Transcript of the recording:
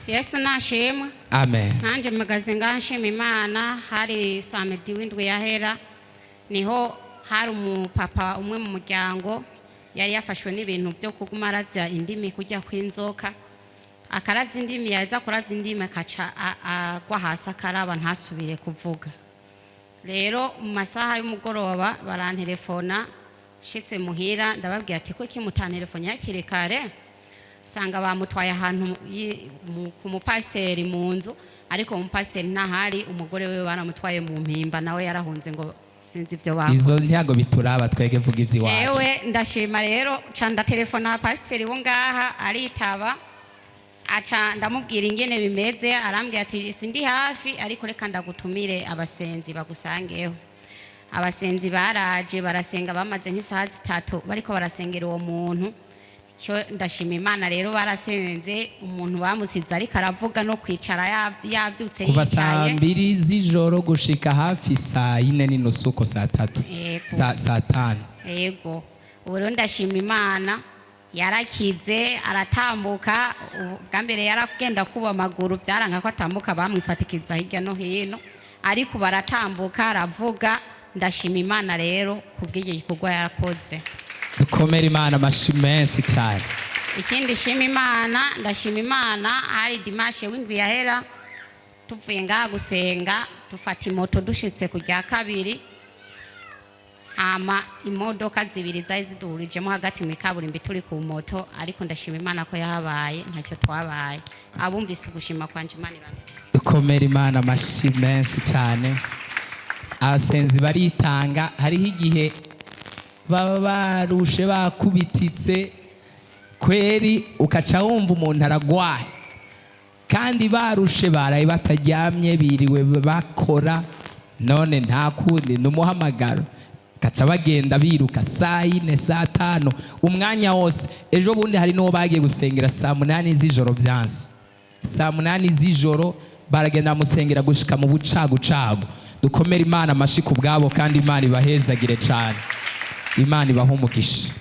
Yesu nashimwe. Amen. Nanjye mpagaze ngaha nshima Imana. Hari samedi w'indwi yahera, niho hari umupapa umwe mu muryango yari yafashwe n'ibintu byo kuguma aravya indimi kujya kw'inzoka, akaravya indimi, yaza kuravya indimi akaca agwa hasi, akaraba, ntasubire kuvuga. Rero mu masaha y'umugoroba barantelefona. Nshitse muhira ndababwira ati: "Kuki mutantelefone hakiri kare?" Usanga bamutwaye ahantu ku mupasiteri mu nzu, ariko umupasiteri ntahari, umugore we baramutwaye mu Mpimba, nawe yarahunze ngo sinzi ibyo bakoze. Ivyo ntago bituraba twege, vuga ivy'iwacu. Jewe ndashima rero, ca ndatelefona pasiteri wo ngaha, aritaba, aca ndamubwira ingene bimeze. Arambwira ati: "Sindi hafi, ariko reka ndagutumire abasenzi bagusangeho." Abasenzi baraje, barasenga, bamaze nk'isaha 3 bariko barasengera uwo muntu. Cyo ndashima Imana rero, barasenze, umuntu bamusize ariko aravuga no kwicara, yavyutse Kuva saa yicaye. 2 z'ijoro gushika hafi saa 4:30 uko, saa 3. Yego. Saa 5. Yego, ubu rero ndashima Imana, yarakize, aratambuka. Bwa mbere yaragenda kuba amaguru byaranka ko atambuka, bamwifatikiza hirya no hino, ariko ubu aratambuka, aravuga. Ndashima Imana rero kubw'icyo gikorwa yarakoze. Dukomere Imana amashi menshi cyane. Ikindi shima Imana, ndashima Imana, hari dimanche w'indwi yahera, tuvuye ngaha gusenga, dufata imoto, dushitse ku rya kabiri, hama imodoka zibiri zari ziduhurijemo hagati mu ikaburimbi turi ku moto, ariko ndashima Imana ko yahabaye, ntacyo twabaye. Abumvise ugushima kwanje, Imana ibambe. Dukomere Imana amashi menshi cyane. Abasenzi baritanga. Hariho igihe baba barushe, bakubititse kweri, ukaca wumva umuntu aragwaye kandi barushe, baraye bataryamye, biriwe bakora, none nta kundi, ni umuhamagaro, gaca bagenda biruka saa 4, saa 5, umwanya wose. Ejo bundi hari n'uwo bagiye gusengera saa 8 z'ijoro, byanse, saa 8 z'ijoro baragenda bamusengera gushika mu bucagucagu. Dukomere Imana amashi ku bwabo, kandi Imana ibahezagire cyane, Imana ibahe umugisha.